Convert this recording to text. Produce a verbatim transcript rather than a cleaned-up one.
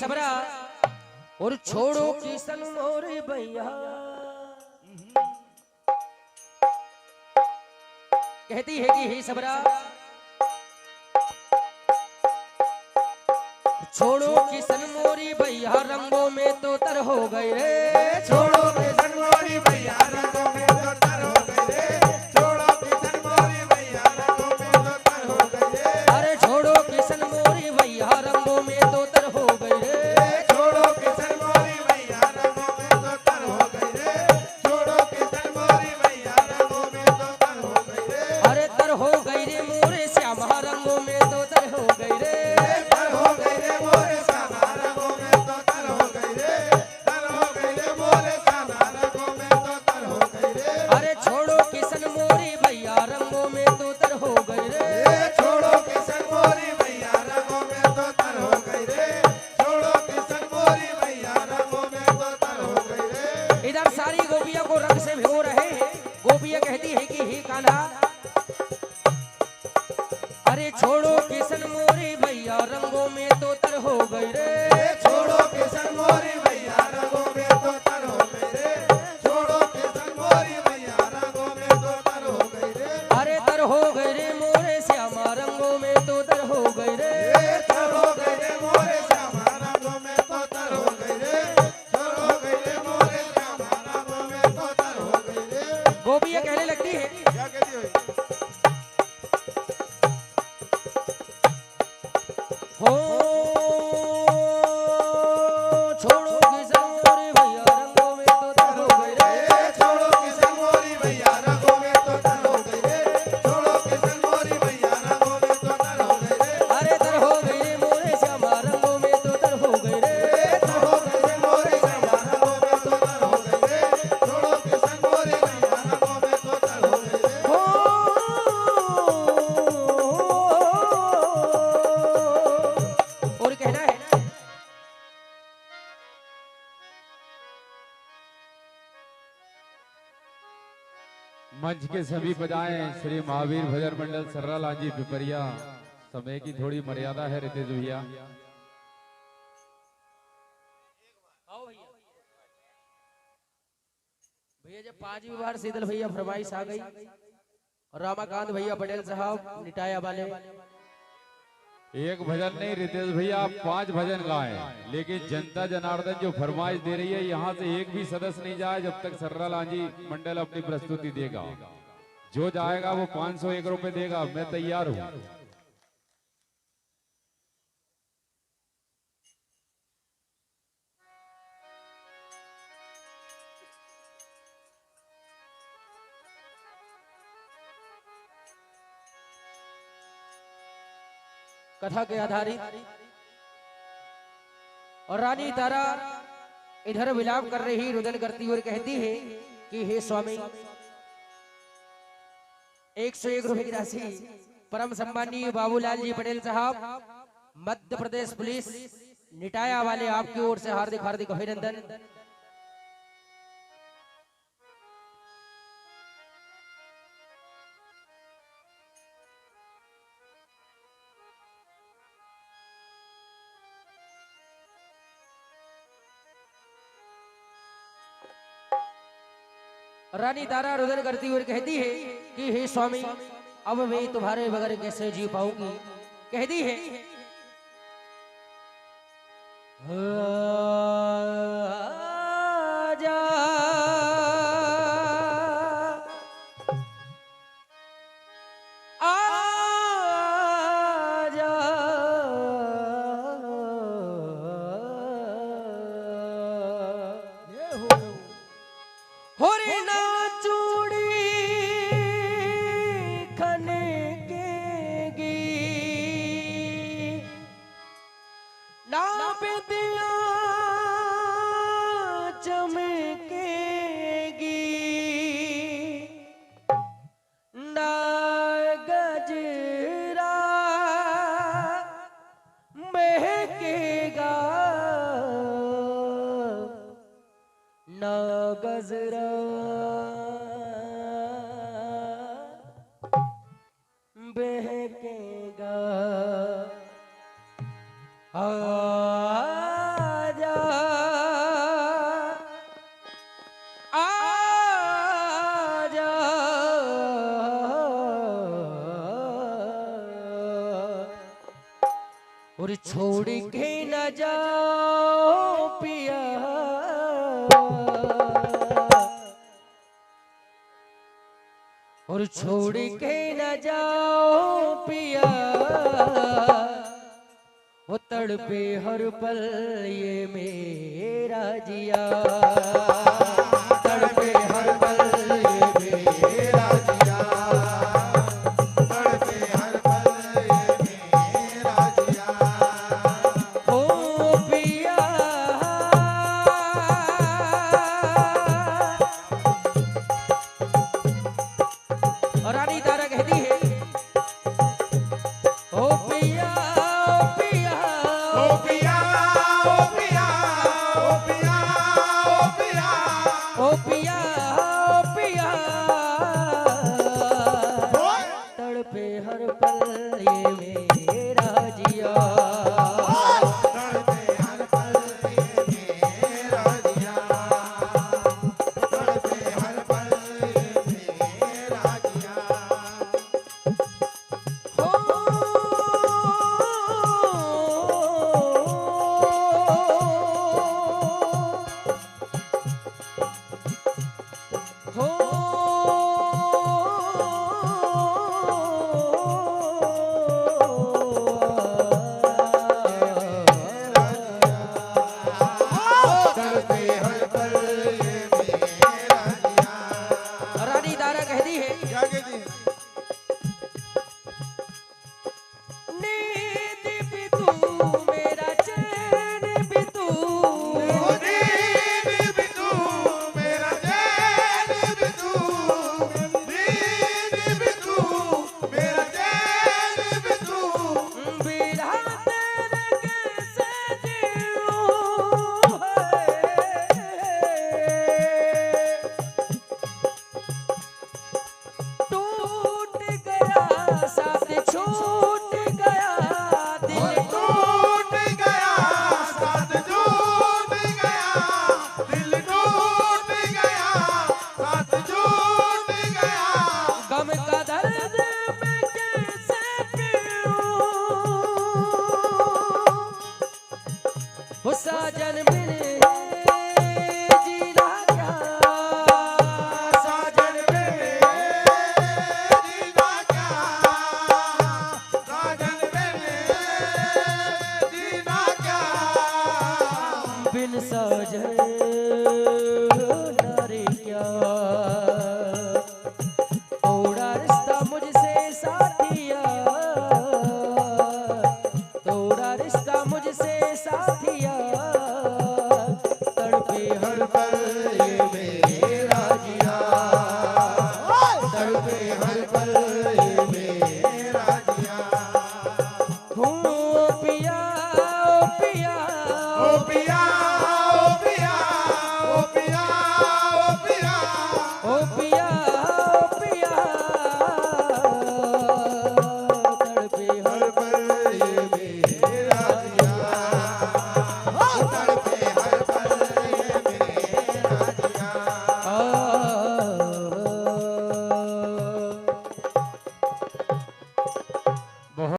सबरा और छोड़ो किसन मोरे भैया। कहती है कि हे सबरा, छोड़ो किसन मोरी भैया, रंगों में तो तर हो गई रे। छोड़ो किसन मोरी भैया, रंगों में तो तर हो गई रे। छोड़ो किसन मोरी भैया, रंगों में तो तर हो गई रे। अरे छोड़ो किसन मोरी भैया, रंगों में तो तर हो गई रे। छोड़ो किसन मोरी भैया, रंगों में तो तर हो गई रे। छोड़ो किसन मोरी भैया, रंगों में तो तर हो गई रे। अरे तर हो गई रे मोरे श्यामा, रंगों में तो तर हो गई रे। तर हो गई रे मोरे श्यामा, रंगों में तो तर हो गई रे। तर हो गई रे मोरे श्यामा, रंगों में तो तर हो गई रे। अरे छोड़ो किसन मोरी भैया, रंगों में तो तर हो गई रे। छोड़ो किसन मोरी भैया, रंगों में तो तर हो गई रे। छोड़ो किसन मोरी भैया, रंगों में तो तर हो गई रे। इधर सारी गोपियां को रंग से भिगो रहे हैं। गोपियां कहती है कि हे कान्हा, अरे छोड़ो किसन मोरी भैया, रंगों में तो तर हो गई रे। छोड़ो किसन मोरी भैया, रंगों में तो तर हो गई रे। छोड़ो किसन मोरी भैया, रंगों में तो तर हो गई रे। अरे तर हो गई रे मोरे श्यामा, रंगों में तो तर हो गई रे। तर हो गई रे मोरे श्यामा, रंगों में तो तर हो गई रे। तर हो गई रे मोरे श्यामा, रंगों में तो तर हो गई रे। गोपियां कहने लगती है। क्या कहती है? हो, छोड़ो किसन मोरी भैया, रंगों में तो तर हो गई रे। छोड़ो किसन मोरी भैया, रंगों में तो तर हो गई रे। छोड़ो किसन मोरी भैया, रंगों में तो तर हो गई रे। अरे तर हो गई रे मोरे श्यामा, रंगों में तो तर हो गई रे। तर हो गई रे मोरे श्यामा, रंगों में तो तर हो गई रे। छोड़ो किसन मोरी भैया, रंगों में तो तर हो गई रे। हो। और कहना है। मंच के सभी पधारे श्री महावीर भजन मंडल सर्रा लांजी पिपरिया। समय की थोड़ी मर्यादा है रितेश भैया। आओ भैया। भैया, जब पांचवी बार शीतल भैया फरमाइश आ गई, और रामाकांत भैया पटेल साहब निटाया वाले। एक भजन नहीं रितेश भैया, आप पांच भजन गाएं, लेकिन जनता जनार्दन जो फरमाइश दे रही है, यहाँ से एक भी सदस्य नहीं जाए जब तक सर्रा लांजी मंडल अपनी प्रस्तुति देगा। जो जाएगा वो पाँच सौ एक रुपए देगा। मैं तैयार हूँ। कथा के आधारित। और रानी तारा इधर विलाप कर रही, रुदन करती और कहती है कि हे स्वामी, एक सौ एक रुपए की राशि परम सम्माननीय बाबूलाल जी पटेल साहब, मध्य प्रदेश पुलिस निटाया वाले, आपकी ओर से हार्दिक हार्दिक अभिनंदन। रानी तारा रुदन करती हुई कहती है कि हे स्वामी, अब मैं तुम्हारे बगैर कैसे जी पाऊंगी? कहती है, आजा, आजा। होरे ना चूड़ी खनकेगी, ना बिंदिया चमकेगी, ना गजरा महकेगा, ना गजरा बहकेगा। आ, और छोड़ के ना जाओ पिया, और छोड़ के ना जाओ पिया, वो तड़पे हर पल ये मेरा जिया। तड़पे हर पल ये मेरा जिया। तड़पे हर पल ये मेरा जिया। ओ पिया। और रानी तारा कहती है, ओ पिया, ओ पिया, ओ पिया, ओ पिया, ओ पिया, ओ पिया, ओ पिया।